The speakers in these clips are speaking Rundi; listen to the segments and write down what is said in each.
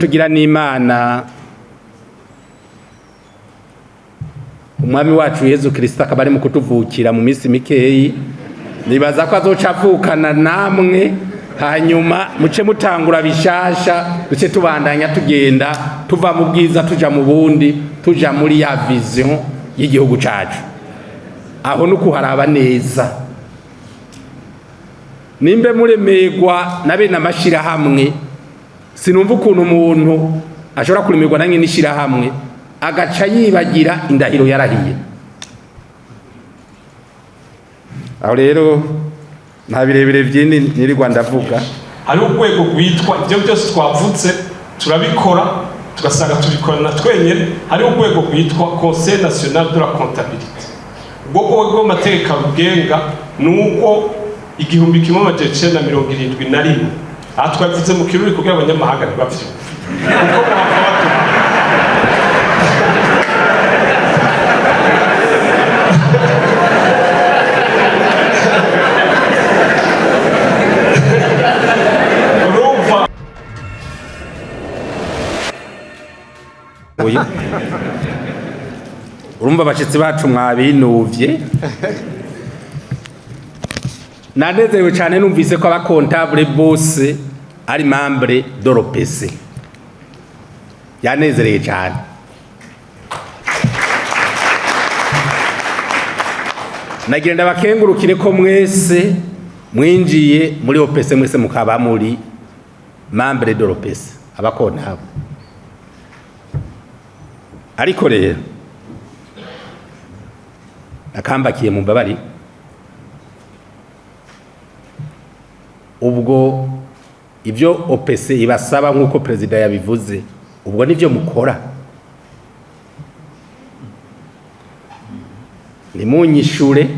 Tugira n'Imana, Umwami wacu Yezu Kristo akaba ari mu kutuvukira mu minsi mikeyi. Nibaza ko azoca avukana namwe, hanyuma muce mutangura bishasha, duce tubandanya tugenda tuva mu bwiza tuja mu bundi, tuja muri ya vision y'igihugu cacu. Aho no kuharaba neza, nimbe muremegwa na bene amashirahamwe. Sinumva ukuntu umuntu ashobora kuremerwa na nyene ishirahamwe agaca yibagira indahiro yarahiye. Aho rero nta birebire vyinshi nirirwa ndavuga. Hariho urwego rwitwa, ibyo byose twavutse turabikora, tugasanga tubikorana twenyine. Hariho urwego rwitwa Conseil National de la Comptabilité. Ubwo rwego rw'amategeko arugenga ni uko 1971. Aha twabivuze mu Kirundi kugira abanyamahanga ntibavyumve, kuko muhava batuma. Urumva. Oya. Urumva abashitsi bacu mwabinuvye. Nanezerewe cyane numvise ko aba comptables bose ari membre de l'OPC. Yanezereye cyane. Nagira ndabakengurukire ko mwese mwinjiye muri OPC, mwese mukaba muri membre de l'OPC, aba comptables. Ariko rero akambakiye mu mbabari, ubwo ibyo OPC ibasaba nk'uko perezida yabivuze, ubwo nivyo mukora? Nimunyishure,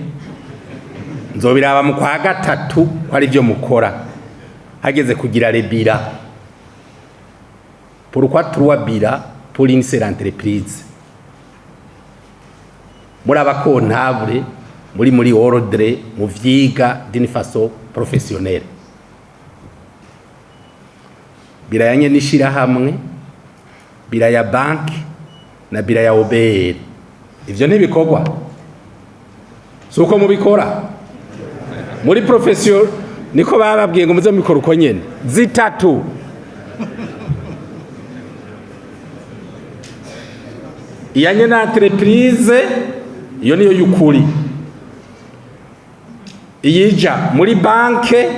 nzobiraba mu kwa gatatu ko ari byo mukora. Hageze kugira les bilans, pourquoi trois bilans pour une seule entreprise? Muri aba comptables, muri ordre, mu vyiga d'une façon professionnelle, bilan ya n'ishirahamwe, bilan ya banki na bilan ya OBR. Ivyo ntibikorwa? Si uko mubikora muri profession? Niko bababwiye ngo muze mubikora uko nyene zitatu. Iyanye na entreprise, iyo niyo y'ukuri. Iyija muri banke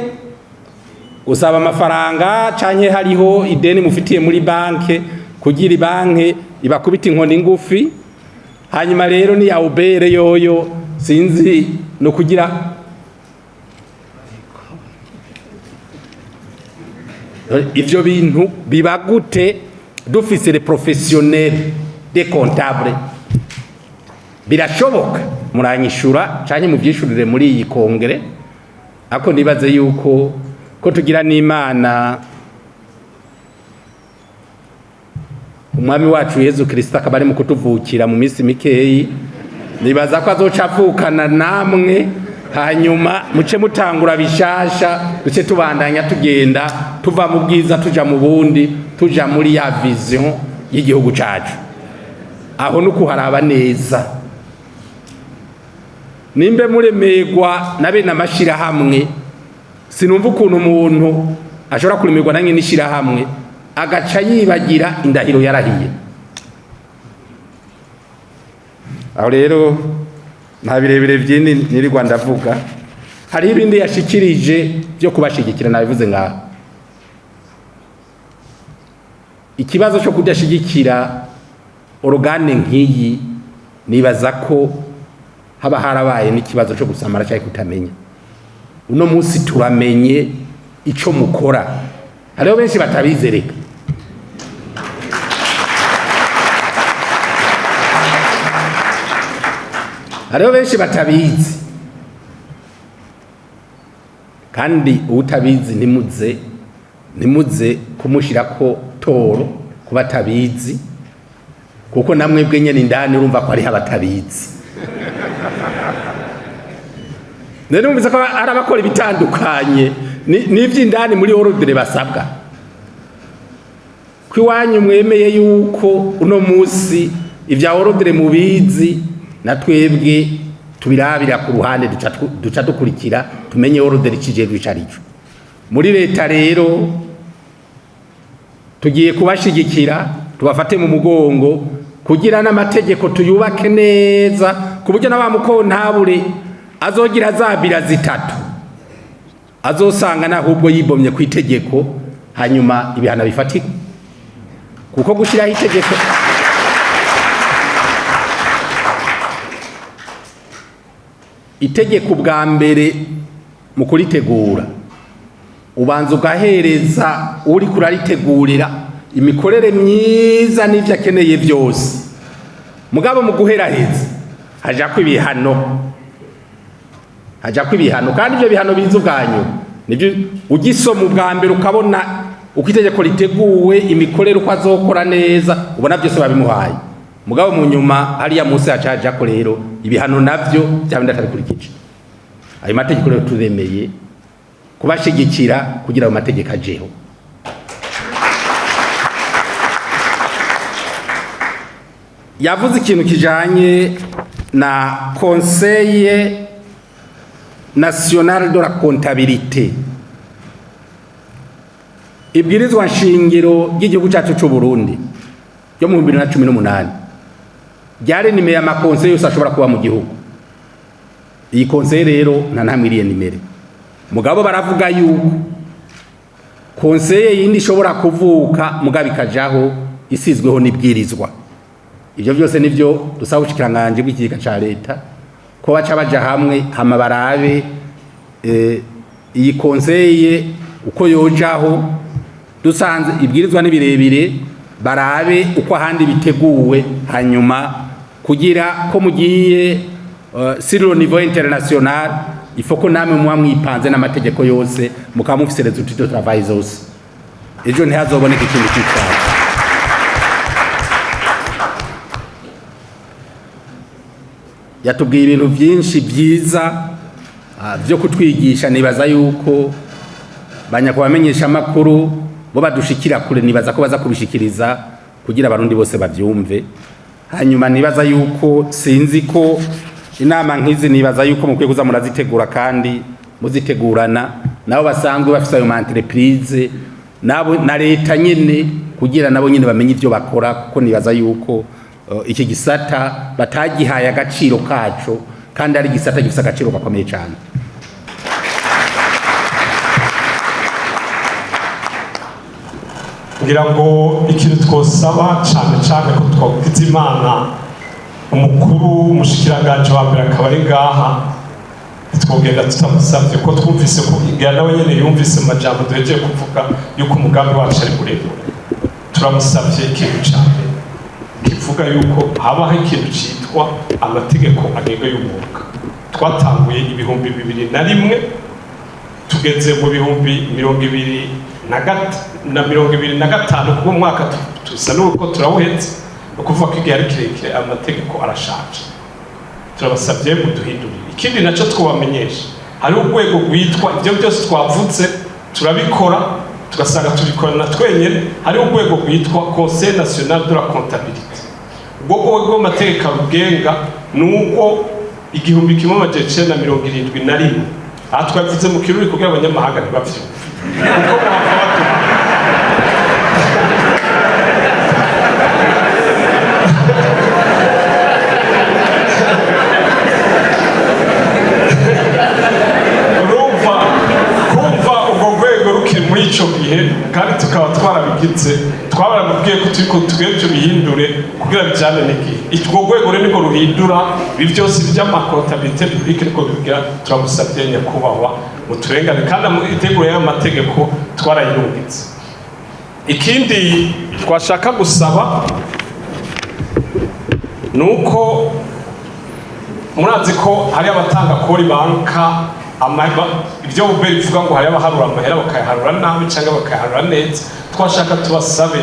gusaba amafaranga canke hariho ideni mufitiye muri banke, kugira banke ibakubita inkoni ngufi. Hanyuma rero ni ya OBR yoyo, sinzi no kugira ivyo bintu biba gute dufise les professionnels des comptables? Birashoboka? Muranyishura canke muvyishurire muri iyi congrès. Ako nibaze yuko ko tugira n'Imana, Umwami wacu Yezu Kristo akaba ari mu kutuvukira mu minsi mikeyi, nibaza ko azoca avukana namwe, hanyuma muce mutangura bishasha, duce tubandanya tugenda tuva mu bwiza tuja mu bundi, tuja muri ya vision y'igihugu cacu. Aho no kuharaba neza, nimbe muremegwa na bene amashirahamwe. Sinumva ukuntu umuntu ashobora kuremerwa na nyene ishirahamwe agaca yibagira indahiro yarahiye. Aho rero nta birebire vyinshi nirirwa ndavuga. Hariho ibindi yashikirije byo kubashigikira, nabivuze ngaho. Ikibazo cyo kudashigikira organe nk'iyi, nibaza ko haba harabaye n'ikibazo cyo gusamara cyangwa kutamenya. Uno munsi turamenye ico mukora. Hariho benshi batabizereka. Hariho benshi batabizi, kandi uwutabizi ntimuze kumushirako toro kuba atabizi, kuko namwebwe nyene indani urumva ko hariho abatabizi. None numvise ko ari abakora ibitandukanye n'ivy'indani muri ordre basabwa. Ko iwanyu mwemeye yuko uno munsi ibya ordre mubizi, na twebwe tubirabira ku ruhande, duca dukurikira tumenye ordre ikijejwe ico arico. Muri leta rero tugiye kubashigikira, tubafate mu mugongo kugira n'amategeko tuyubake neza, ku buryo na wa mu comptable azogira za bulletins zitatu azosanga nahubwo yibomye ku itegeko, hanyuma ibihano bifatika, kuko gushyiraho itegeko, itegeko bwa mbere mu kuritegura ubanza ugahereza uri kuraritegurira imikorere myiza n'ibyo akeneye byose. Mugabo mu guheraheza hajako ibihano, hajako ibihano, kandi ibyo bihano biza ubwa nyuma. Nibyo ugisoma ubwa mbere ukabona uko itegeko riteguwe, imikorere uko azokora neza, ubona byose babimuhaye. Mugabo mu nyuma hariya munsi haca hajako rero ibihano, navyo byaba ndatabikurikije. Ayo mategeko rero turemeye kubashigikira kugira ayo mategeko ajeho. Yavuze ikintu kijanye na Conseil national de la comptabilité. Ibwirizwa nshingiro ry'igihugu cyacu cy'u Burundi ryo mu 2018 ryari nimero y'ama conseils yose ashobora kuba mu gihugu. Iyi conseil rero nta ntamwe iriye nimero, mugabo baravuga yuko conseil yindi ishobora kuvuka, mugabo ikajaho isizweho n'ibwirizwa. Ibyo byose nivyo dusaba ubushikiranganji bw'ikigega ca leta ko baca baja hamwe, hama barabe iyi conseil uko yojaho. Dusanze ibwirizwa ni birebire, barabe uko ahandi biteguwe, hanyuma kugira ko mugiye sur le niveau international, il faut ko namwe muba mwipanze n'amategeko yose, mukaba mufise les outils de travail zose, ejo ntihazoboneka ikintu cyitwaye. Yatubwiye ibintu byinshi byiza byo kutwigisha. Nibaza yuko banyakubamenyesha amakuru bo badushikira kure, nibaza ko baza kubishikiriza kugira abarundi bose bavyumve. Hanyuma nibaza yuko, sinzi ko inama nk'izi, nibaza yuko mukwiye kuza murazitegura kandi muzitegurana nabo basanzwe bafise ayo ma entreprise, nabo na leta nyene, kugira nabo nyene bamenye ivyo bakora, kuko nibaza yuko iki gisata batagihaye agaciro kaco, kandi ari igisata gifise agaciro gakomeye cyane. Ngira ngo ikintu twosaba cyane cyane, ko twagize Imana umukuru umushikiranganji wa mbere akaba ari ngaha, ntitwogenda tutamusabye, ko twumvise ko ngira nawe nyene yumvise mu majambo duhejeje kuvuga yuko umugambi wacu ari muremure. Turamusabye ikintu ca mbere kivuga yuko habaho ikintu citwa amategeko agenga y'umwuga. Twatanguye 2001, tugeze mu 2025, kuko umwaka tusa n'uko turawuhetse, ni ukuvuga ko igihe ari kirekire, amategeko arashaje. Turabasabye muduhindurire. Ikindi nacyo twabamenyesha, hariho urwego rwitwa, ibyo byose twavutse turabikora tugasanga tubikorana twenyine, hariho urwego rwitwa Conseil national de la comptabilité. Ubwo rwego rw'amategeko arugenga ni urwo 1971. Aha twabivuze mu Kirundi kugira abanyamahanga ntibavyumve, kuko muhava batuha. Urumva, kumva urwo rwego rukiri muri ico gihe kandi tukaba twarabigize, twabaramubwiye ko turiko tugere tubihindure kugira bijane n'igihe. Urwo rwego rero niko ruhindura ibi byose by'ama comptabilité publique, niko bigira. Turamusabye nyakubahwa muturengane, kandi iteguro y'ayo mategeko twarayirungitse. Ikindi twashaka gusaba ni uko murazi ko hari abatanga kori banka ibyo buberi bivuga ngo hari abaharura amahera bakayaharura nabi cyangwa bakayaharura neza. Twashaka tubasabe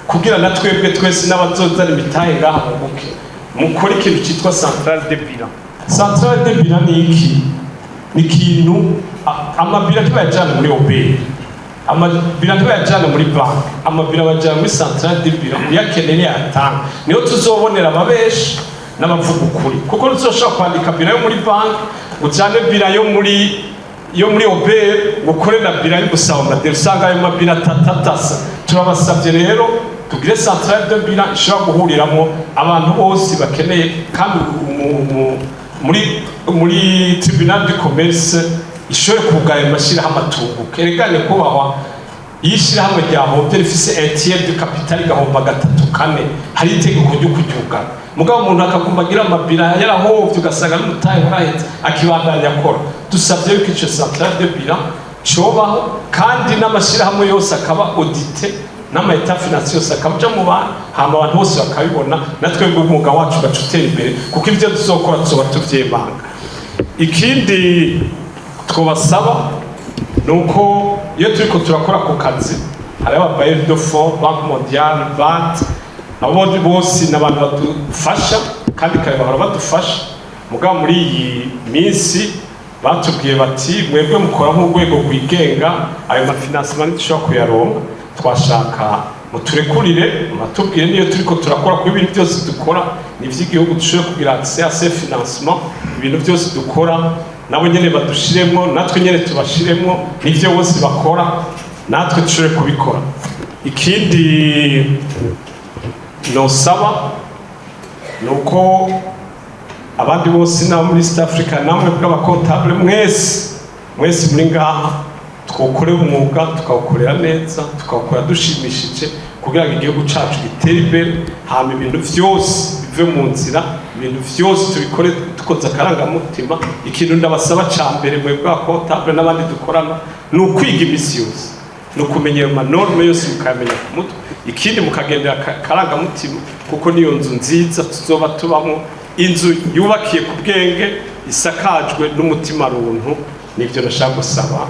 kugira na twebwe twese n'abazozana imitahe ngaha bunguke, mukore ikintu cyitwa centrale de bilan. Centrale de bilan ni iki? Ni ikintu ama bilans ntibayajana muri OBR. Ama bilans ntibayajana muri banki, ama bilans bajana muri centrale de bilan. Uyakeneye yatanga, niho tuzobonera ababeshi n'abavuga ukuri, kuko ntuzoshobora kwandika bilan yo muri banki, ujane bilan yo muri OBR, ukore na bilan yo gusaba amadeni, usanga ayo ma bilans atatu atasa. Turabasabye rero tugire centrale de bilan ishobora guhuriramo abantu bose bakeneye, kandi muri tribunal du commerce ishobore kugaya amashyirahamwe atunguka. Eregane kubahwa, iyo ishyirahamwe ryahombye rifise un tiers du capital, igahomba gatatu, kane, hari itegeko ryo kuryugara. Mugabo umuntu akaguma agira ama bilans yarahovye, ugasanga n'umutahe warahetse, akibandanya akora. Dusavye yuko ico centrale de bilan cobaho, kandi n'amashyirahamwe yose akaba audité, n'ama états financiers yose akaba aja mu bantu, hama abantu bose bakabibona, natwebwe umwuga wacu ugaca utera imbere, kuko ivyo tuzokora tuzoba tuvyemanga. Ikindi twobasaba ni uko iyo turiko turakora ku kazi, hariho aba bailleurs de fonds, Banque mondiale, BAD, abo bose ni abantu badufasha, kandi kare bahora badufasha. Mugabo muri iyi minsi batubwiye bati: "Mwebwe mukora nk'urwego rwigenga, ayo ma financements ntidushobora kuyaronka. Twashaka muturekurire, mubatubwire niyo turiko turakora, kuko ibintu byose dukora ni ivy'igihugu, dushobore kugira accès à ces financements. Ibintu byose dukora nabo nyene badushiremwo, natwe nyene tubashiremwo, nivyo bose bakora natwe dushobore kubikora." Ikindi nosaba ni uko abandi bose n'abo muri East Africa, namwe bw'aba comptables mwese mwese muri ngaha, twokorera umwuga, tukawukorera neza, tukawukora dushimishije, kugira ngo igihugu cacu gitere imbere, hama ibintu vyose bive mu nzira, ibintu vyose tubikore dukoze akarangamutima. Ikintu ndabasaba ca mbere, mwebwe aba comptables n'abandi dukorana, ni ukwiga imisi yose, ni ukumenya ayo ma normes yose, mukayamenya ku mutwe. Ikindi, mukagendera akarangamutima, kuko niyo nzu nziza tuzoba tubamo, inzu yubakiye ku bwenge, isakajwe n'umutima runtu. Nibyo nashaka gusaba.